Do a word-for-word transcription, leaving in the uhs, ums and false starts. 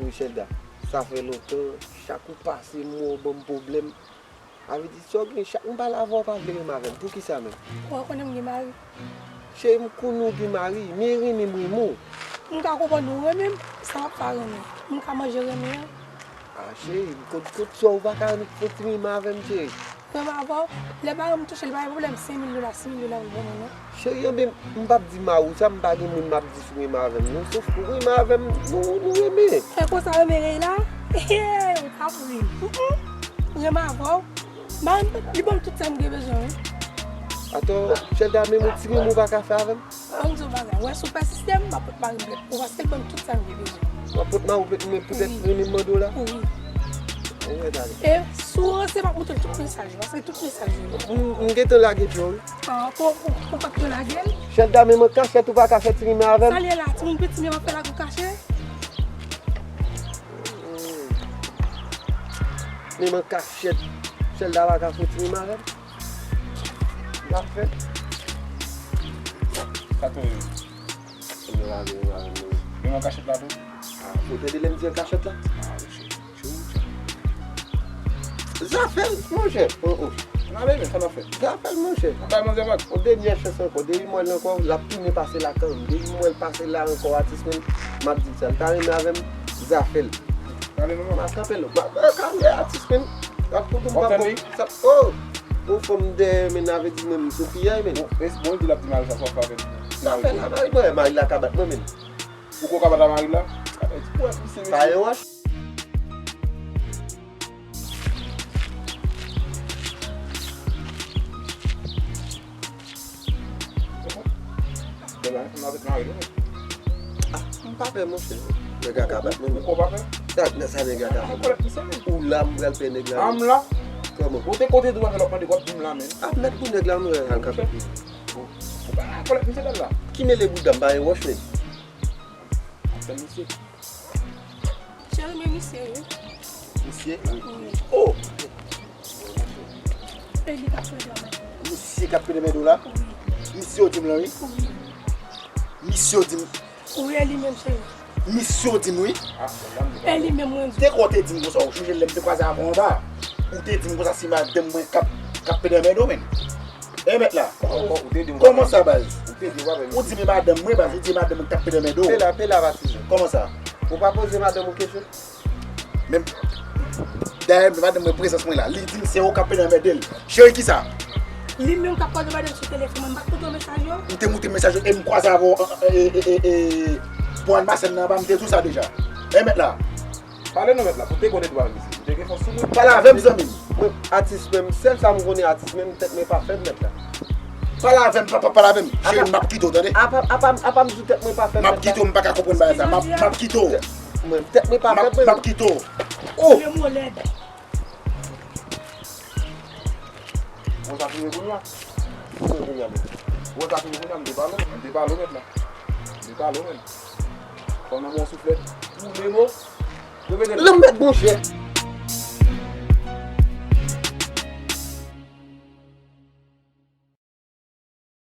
Wi, Chelda, sa fè lontan, chak ou pase m wè w ban m pwoblèm. Sa vle di, sa w gen, chak m pale avè w, w pa vle renmen avè m. Poukisa menm? Ou pa konnen m gen mari? Cheri, m konnen w gen mari, men renmen m renmen w. M ka konprann ou renmen m, sa m ap fè a renmen? M ka manje renmen an? A, cheri, kot, kot sa w pa ka fè ti renmen avè m, cheri? Renmen avè w, lè mari m touche, li pa gen pwoblèm, senk mil dola, sis mil dola pou l ban mwen, non. Cheri, anben, m p ap di mari w sa, m pa gen moun m ap di sou renmen avè m, non. Sof pou renmen avè m, nou, nou renmen. E konsa renmen rèy la? Ou t ap ri. Mm, mm. Renmen avè w. Mari m, li ban m tout sa m gen bezwen, wi. Atò, Chelda, menm yon ti renmen ou pa ka fè avè m? Ban m di w bagay, wè, si w pèsiste, m ap pot mari m plent pou ou, paske l ban m tout sa m gen bezwen. W ap pot mari w plent, men poutèt renmen m mande w la? Wi. Anyen, tale. E si w ranse, m ap montre l tout mesaj yo, paske tout mesaj yo. M, m gentan lage pye w, wi. Ah, pou, pou, pou pa t lage l? Chelda, menm an kachèt ou pa ka fè ti renmen avè m? Sa l ye la, timoun piti, men w ap fè lage w kache? Menm an kachèt, Chelda pa ka fè ti renmen avè m? Zafè. Sa tou ye. Menm an kachèt la tou? Ah, ou tande lè m di an kachèt la? Ah, wi, cheri. Zafè l, monchè. Oh, oh. N ale men, sa n ap fè? Zafè l, monchè. N ap bay manzè vag. Yon dènyè chans ankò. Depi m wè l ankò, l ap tounen pase la kanmenm. Depi m wè l pase la ankò, atis mwen, m ap di l sa. L ta renmen avè m, zafè l. N ale, non, non. M ap kanpe l. M ap kanpe, atis mwen. W ap koute m p ap bon. Sa, oh! Yon fanm dèyè, men, avè di mwen, m sou piyay, men. Bon, bon, di l ap di mari sa, sa w ap fè avè l? Sa fè la, mari mwen, mari la ka bat mwen, men. Ou ko ka bat a mari la? Ou wè misye, mesye. Pa yon wòch. Bèl ansanm avèk mari l, wi. Ah, m pa pè, monchè. Nèg la ka bat mwen, men. Ou ko pa pè? Sa, sa nèg la ka fè. Ou la, m pral pè nèg la, wi. Anm la? Kòman? Ou te kote dwa fè lòt mande w ap di m la, men. Ah, mèt pou nèg la, m wè al ka bat mwen. Ou pa nan kòlèt misye bèl la. Ki mele bouda m, pa yon wòch, men. Ap tann misye. Cheri, men misye, wi. Misye? Wi. Oh! E li k ap pede anmède w. Misye k ap pede anmède w la? Wi. Misye w di m lan, wi. Wi. Misye w di m. Wi, e li menm, cheri. Misye w di m, wi. E li menm, mwen di. Te kote di m konsa, ou chonje lè m te kwaze avè w anba? Ou te di m konsa se madanm mwen k ap, k ap pede anmède w, men. E mèt la. Kòman sa, baz? Ou di m e madanm mwen, baz, ou di e madanm mwen k ap pede anmède w. Pe la, pe la, patizan. Kòman sa? Ou pa poze madanm ou kesyon? Men, dayè, men madanm mwen prezans mwen la. Li di m se ou k ap pede anmède l. Cheri, kisa? Li menm k ap pale madanm sou telefòn, mwen m pa t montre w mesaj yo? M te montre mesaj yo, e m kwaze avè w, e, e, e, e, pou Annemasse nan anba, m te di w sa deja. E mèt la. Pale non mèt la, pou te konnen dwa misye. Ou te gen fòs sou mwen. Pale avè m, zanmi m. Mwen, atis menm, sèl sa m konnen atis menm, tèt mwen pa fèt mèt la. Pale avè m, papa, pale avè m. Cheri, m ap kite w, tande? Apa, apa, apa m di tèt mwen pa fèt mèt la? M ap kite w, m pa ka konprann bagay sa. M ap, m ap kite w. Mwen, tèt mwen pa fèt mwen. M ap kite w. Oh! Bon, sa fini kounye a. Fini kounye a, men. Bon, sa fini kounye a, m te pale, m te pale, mèt la. M te pale, men. Fò nan bon souflèt. Pou le mo. Yo mete l. Lanmèd, monchè.